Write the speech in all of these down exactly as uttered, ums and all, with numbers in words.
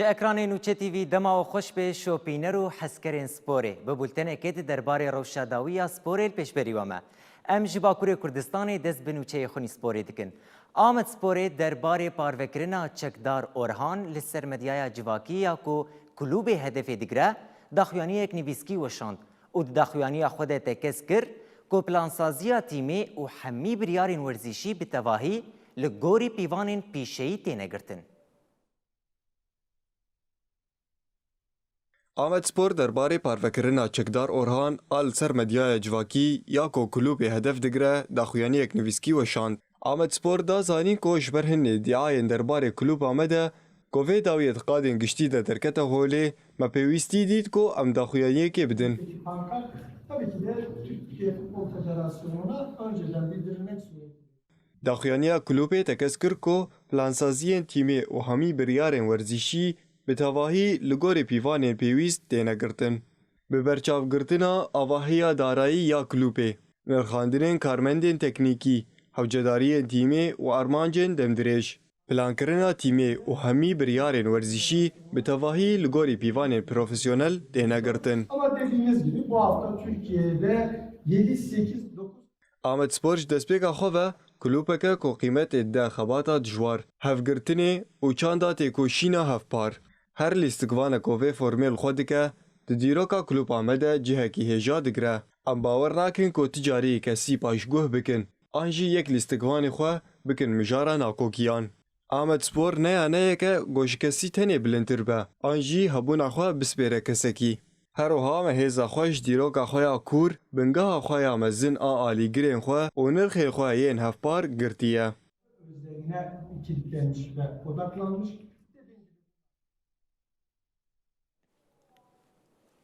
Ji ekranê Nûçe T V dema we xweş be, şopîner û hezkerên sporê. Bi bultenekê di derbarê rewşa dawî ya sporê li pêşberî we me. Em ji Bakurê Kurdistanê dest bi nûçeyê xwe nî sporê dikin. Amedsporê derbarê parvekirina çekdar Orhan li ser medyaya civakî ya ku klûbê hedefê digire, daxuyaniyek nivîskî weşand û di daxuyaniya xwe de tekez kir ku plansaziya tîmê û hemî biryarên werzîşî bi tevahî li gorî pîvanên pîşeyî têne girtin. Amedspor derbarê parvekirina çekdar Orhan a li ser medyaya civakî ya ku klûbê hedef digire, daxuyaniyek nivîskî weşand. Amedspor da zanîn ku ji ber hin îdiayên derbarê klûba me de ku vê dawiyê di qadên giştî de derkete holê, me pêwîstî dît ku em daxuyaniyekê bidin. Tabii ki de Türkiye Futbol Federasyonu'na önceden bildirilmek suretiyle. Daxuyaniya klûbê tekez kir ku plansaziyên tîmê û hemî biryarên werzîşî bi tevahî li gorî pîvanên pêwîst têne girtin. Bi berçavgirtina avahiya darayî ya klûbê, nirxandinên karmendên teknîkî, hewcedariyên tîmê û armancên demdirêj, plankirina tîmê û hemî biryarên werzîşî bi tevahî li gorî pîvanên profesyonel têne girtin. Ama dediğiniz gibi bu hafta Türkiye'de yedi, sekiz, dokuz Amedspor ji destpêka xwe ve klûbeke ku qîmetê dide xebata dijwar, hevgirtinê û çanda têkoşîna hevpar. Her lîstikvaneke ku vê formê li xwe dike, di dîroka klûba me de cihekî hêja digire. Em bawer nakin ku ti carî kesî paşguh bikin, an jî yek lîstikvanê xwe bikin mijara nakokiyan. Amedspor ne ya neyeke ku ji kesî tenê bilindtir be, an jî hebûna xwe bispêre kesekî. Her wiha me hêza xwe ji dîroka xwe ya kûr, bingeha xwe ya mezin a alîgirên xwe û nirxên xwe yên hevpar girtiye. Üzerine kilitlenmiş ve odaklanmış.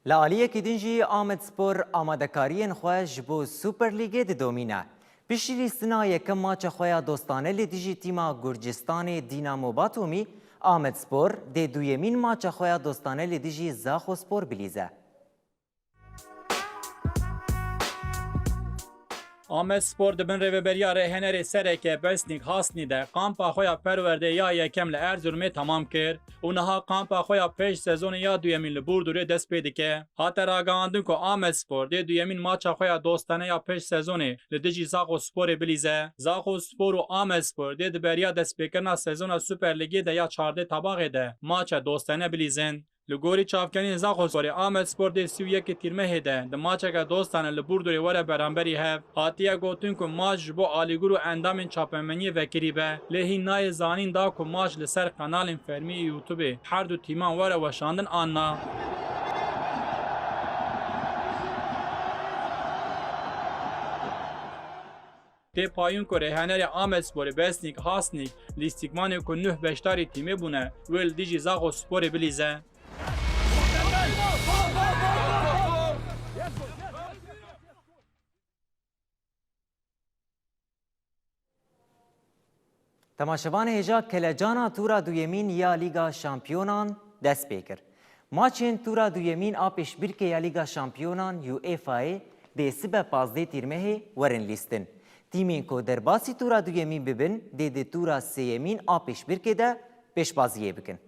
Li aliyekî din jî Amedspor amadekariyên xwe ji bo Super Lîgê didomîne. Piştî lîstina yekem maça xwe ya dostane li dijî tîma Gurcistanê Dinamo Batumî, Amedspor dê duyemîn maça xwe ya dostane li dijî Zaxospor bilîze. Amedspor di bin rêveberiya rêhenerê sereke Besnik Hasnî de kampa xwe ya perwerdê ya yekem li Erzurumê temam kir û niha kampa xwe ya pêş sezonê ya duyemîn li Burdurê dest pê dike. Hate ragihandin ku Amedspor dê duyemîn maça xwe ya dostane ya pêş sezonê li dijî Zaxosporê bilîze. Zaxospor û Amedspor dê di beriya destpêkirina sezona Super Lîgê de ya çardeh tabaxê de maça dostane bilîzin. Li gorî çavkaniyên Zaxosporê, Amedspor dê sî û yekê Tîrmehê de di maçeke dostane li Burdurê were beramberî hev. Hatiye gotin ku maç ji bo alîgir û endamên çapemeniyê vekirî be, lê hîn nayê zanîn da ku maç li ser kanalên fermî yê YouTubeê her du tîman were weşandin an na. Tê payîn ku rêhenerê Amedsporê Besnîk Hasnîk lîstikvanê ku nuh beşdarî tîmê bûne, wê li dijî Zaxosporê bilîze. Temaşevanê hêja, kelecana tûra duyemîn ya Lîga Şampiyonan dest pê kir. Maçên tûra duyemîn a pêşbirkê ya Lîga Şampiyonan UEFA'yê dê sibe pazdeh Tîrmehê werin lîstin. Tîmên ku derbasî tûra duyemîn bibin, dê di tûra sêyemîn a pêşbirkê de pêşbaziyê bikin.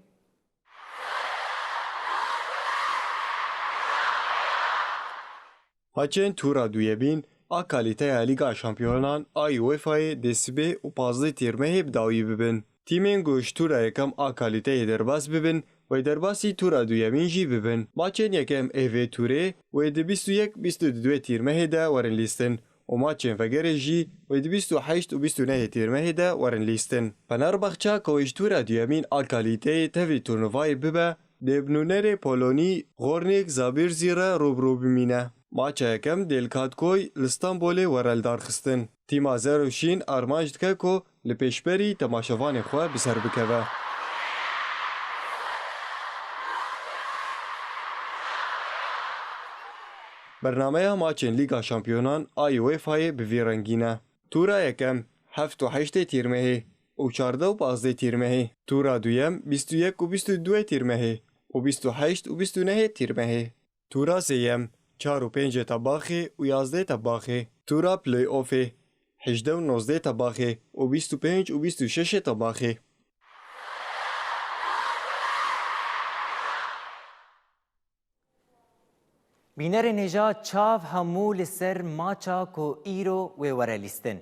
Maçên tûra duyemîn a kalîteya Lîga Şampiyonan a UEFA'yê dê sibê û pazdeh Tîrmehê bi dawî bibin. Tîmên ku ji tûra yekem a kalîteyê derbas bibin, wê derbasî tûra duyemîn jî bibin. Maçên yekem ê vê tûrê wê di bîst û yek bîst û du Tîrmehê de werin lîstin û maçên vegerê jî wê di bîst û heşt û bîst û nehê Tîrmehê de werin lîstin. Fenerbahçe ku ji tûra duyemîn a kalîteyê tevî turnuvayê bibe, dê bi nûnerê Polonî Ghornik Zabirzî re rû bi rû bimîne. Maça yekem dê li Katkoy li Stenbolê were lidarxistin. Tîma Zer û Şîn armanc dike ku li pêşberî temaşevanê xwe bi ser bikeve. Bernameya maçên Lîga Şampiyonan a UEFA'yê bi vî rengî ne. Tûra yekem heft û heştê Tîrmehê û çardeh û pazdeh Tîrmehê. Tûra duyem bîst û yek û bîst û du Tîrmehê û bîst û heşt û bîst û nehê Tîrmehê. Tûra sêyem çar û pêncê Tebaxê û yazdeh Tebaxê. Tûra play-offê hejdeh û nozdeh Tebaxê û bîst û pênc û bîst û şeşê Tebaxê. Bînerên hêja çav hemû li ser maça ku îro wê were lîstin.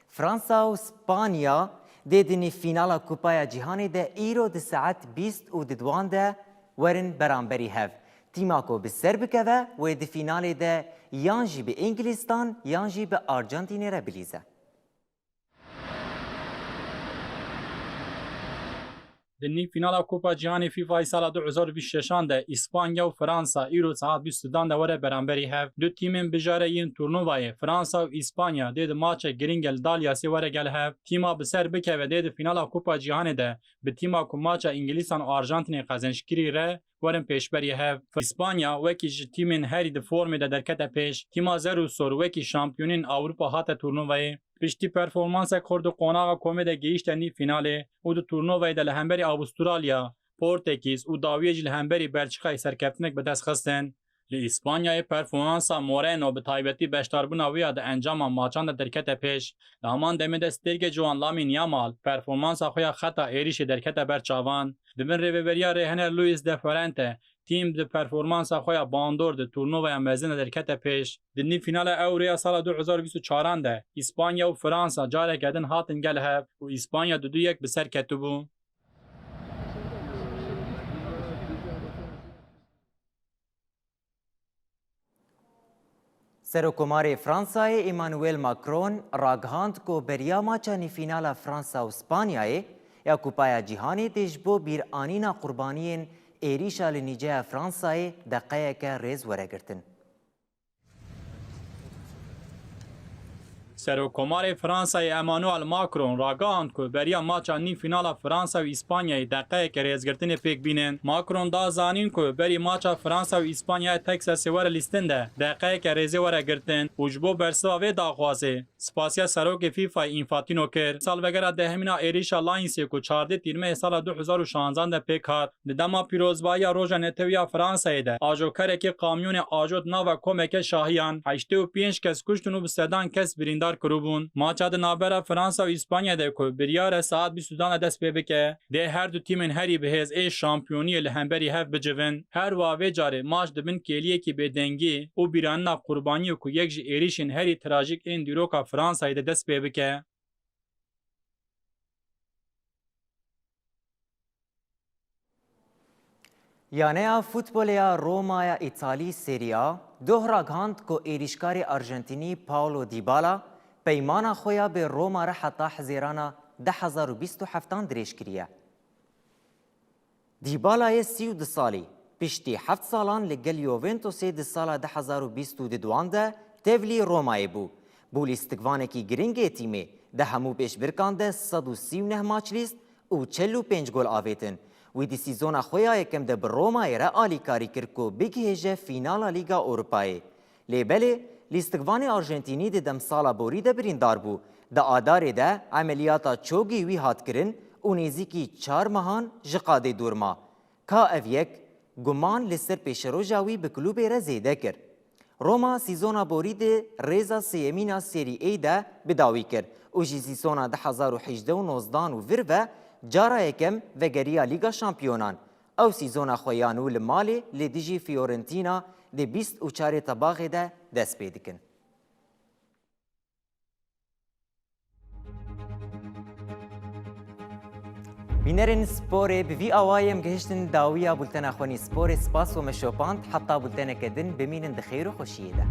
Fransa û Spanya dê di nîvfînala Kupaya Cîhanê de îro di saet bîst û di duan de werin beramberî hev. Tîma ku bi ser bikeve wê di fînalê de yan jî bi Îngilîstan yan jî bi Arjantînê re bilîze. Di nîv fînala Kupa Cîhanê fîfa yê sala du hezar û bîst û şeşan de Îspanya û Fransa îro saet bîst û duan de were beramberî hev. Du tîmên bijare yên turnuvayê Fransa û Îspanya dê di maçek giring li Dalyasê were gel hev. Tîma bi ser bikeve dê di fînala Kupa Cîhanê de bi tîma ku maça Îngilîstan û Arjantînê qezençkirî re werin pêşberî hev. Îspanya wekî ji tîmên herî di formê de derkete pêş. Tîma zer û sor wekî şampiyonên Ewropa hate turnuvayê. Piştî performansek xurt di qonaxa komê de gihîşte nîv fînalê û di turnuvayê de li hemberî Avustralya, Portekîz û dawiyê jî li hemberî Belçîkayê serkeftinek bi dest xistin. Li Îspanyayê performansa Moreno, bi taybetî beşdarbûna wê ya di encama maçan de derkete pêş. Li heman demê de stêrkê ciwan Lamine Yamal performansa xwe ya xeta êrîşê derkete ber çavan. Di bin rêveberiya rêhener Luis de Fuente, tîm di performansa xwe ya bandor di turnuvaya mezin de derkete pêş. Di nîv fînala Euroya sala du hezar û bîst û çaran de Îspanya û Fransa careke din hatin gel hev û Îspanya di du yek bi ser ketibû. Serokkomarê Fransayê Emmanuel Macron ragihand ku beriya maça nîvfînala Fransa û Spanyayê ya Kupaya Cîhanê dê ji bo bîranîna qurbaniyên êrîşa li nîceya Fransayê deqeyeke rêz were girtin. Serokkomarê Fransayê Emmanuel Macron ragihand ku beriya maça nîv fînala Fransa û Îspanyayê deqeyeke rêzgirtinê pêk bînin. Macron da zanîn ku berî maça Fransa û Îspanyaya Texasê were lîstin de deqeyeke rêzê were girtin û ji bo bersiva vê daxwazê spasiya serokê fîfayê Infantino kir. Salvegera dehemîn a êrîşa Lyonsê ku çardeh tîrmehê sala du hezar û şanzan de pêk hat. Di dema pîrozbahiya Roja Netewî ya Fransayê de ajokerekî kamyonê ajot nava komeke şahiyan heştê û pênc kes kuştin û bi sedan kes birîndar kiribûn. Maça di navbera Fransa û Îspanya de ku biryar e saet bîst û duan de dest pê bike, dê her du tîmên herî bi hêz ê şampiyoniyê li hemberî hev bicivin. Her wiha vê carê maç di bin kêliyekî bêdengî û bîranîna qurbaniyê ku yek ji êrîşên herî trajîk ên dîroka Fransayê de dest pê bike. Yaneya futbolê ya Roma ya Îtalî Serie A doh ragihand ku êrîşkarê Arjantînî Paulo Dybala peymana xwe ya bi Roma re heta Hizêrana du hezar û bîst û heftan dirêj kiriye. Dybalayê sî û du salî, piştî heft salan li gel Juventosê di sala du hezar û bîst û duan de tevlî Romayê bû. Bû lîstikvanekî giring ê tîmê, di hemû pêşbirkan de sed û sî û neh maç lîst û çil û pênc gol avêtin. Wî di sîzona xwe ya yekem de bi Romayê re alîkarî kir ku bigihêje fînala Lîga Ewropayê. Lê belê, lîstikvanê Arjantînî di demsala borî de birîndar bû. Di Adarê de emeliyata çogî wî hat kirin û nêzîkî çar mehan ji qadê dûr ma. Ka ev yek guman li ser pêşeroja wî bi klûbê re zêde kir. Roma sîzona borî di rêza sêyemîn a Serî A de bi dawî kir û ji sîzona du hezar û hejdeh û nozdan û vir ve cara yekem vegeriya Lîga Şampiyonan. Ew sîzona xwe ya nû li malê li dijî Fiorentina di bîst û çarê Tebaxê de dest pê dikin. Bînerên sporê, bi vî awayî em gihiştin dawiya bultena xwe nî sporê. Spas we me şopand. Heta bulteneke din bimînin di xêr û xweşiyê de.